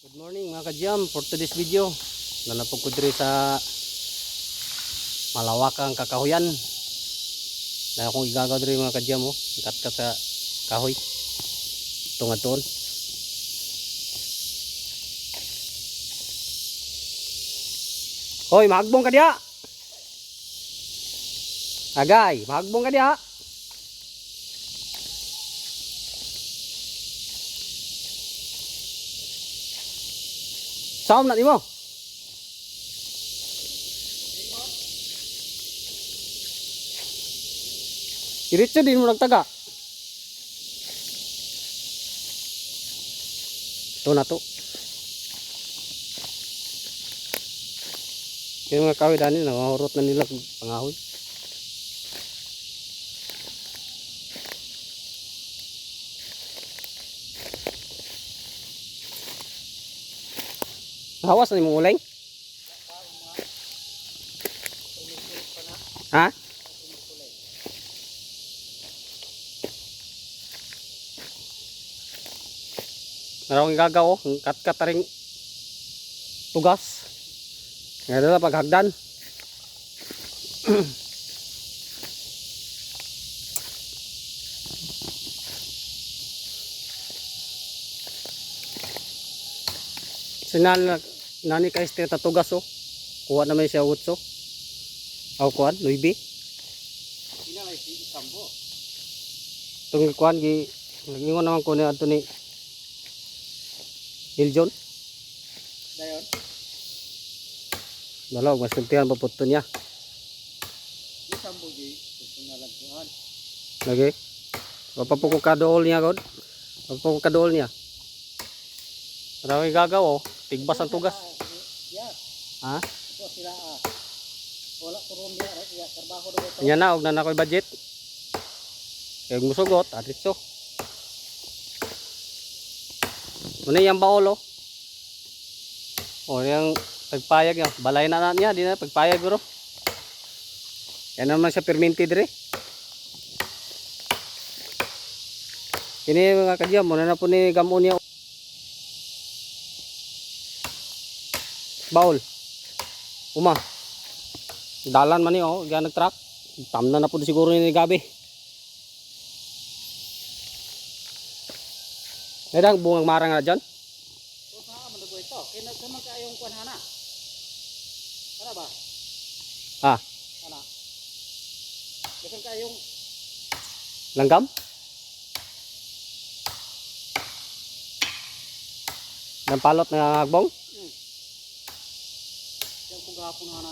Good morning, mga ka-jam. For today's video, nanapog ko diri sa malawakang kakahuyan. Na akong igagaw diri, mga ka-jam, oh. Katkat sa kahoy. Tungad tuon. Hoy, mahagbong ka diha. Agay, mahagbong ka diha. Saom na nimo. Diretso din mo nagtaga. Ito na to. Yung mga kahoy dani, nangahurot na nila pangahoy. Hawas na imong uling? Ha? Narawang gagaw, oh. Ang katkat na rin tugas. Nga dala paghagdan. Sinal nani ka este tatugas, oh. Kuha naman siya utso. Aw kuan, nuibi. Kinalay si Isambo. Tung kuan gi nagingon naman ko ni adto ni Hiljon. Dayon. Dalaw mas sultihan pa pud to niya. Isambo gi personal ang kuan. Lagi. Papapo ko kadool niya god. Papapo ko kadool niya. Rawi gagaw, oh. Tigbas ang tugas. Ya, Ha? ito sila ah. Wala ko ron diya, right? Ya, trabaho do ito. Nya na og na ako'y budget. Kay musugot aditso. Muna yung baol, oh. Oh, yung pagpayag niya. Balay na na niya, di na pagpayag bro. Yan naman siya perminti dire. Kini, mga kadyam, muna na po ni gamon niya. Baol. Uma. Dalan man ni, oh, gan nag-truck. Tamna na po siguro ni Gabi. Medang bungang marang na dyan. So sa man ko ito. Kay nagkaman kayong kuan hana. Ana ba? Ah, Ana. Dakan kayong langgam? Ng palot na hagbong? Yang kung gahapon hana.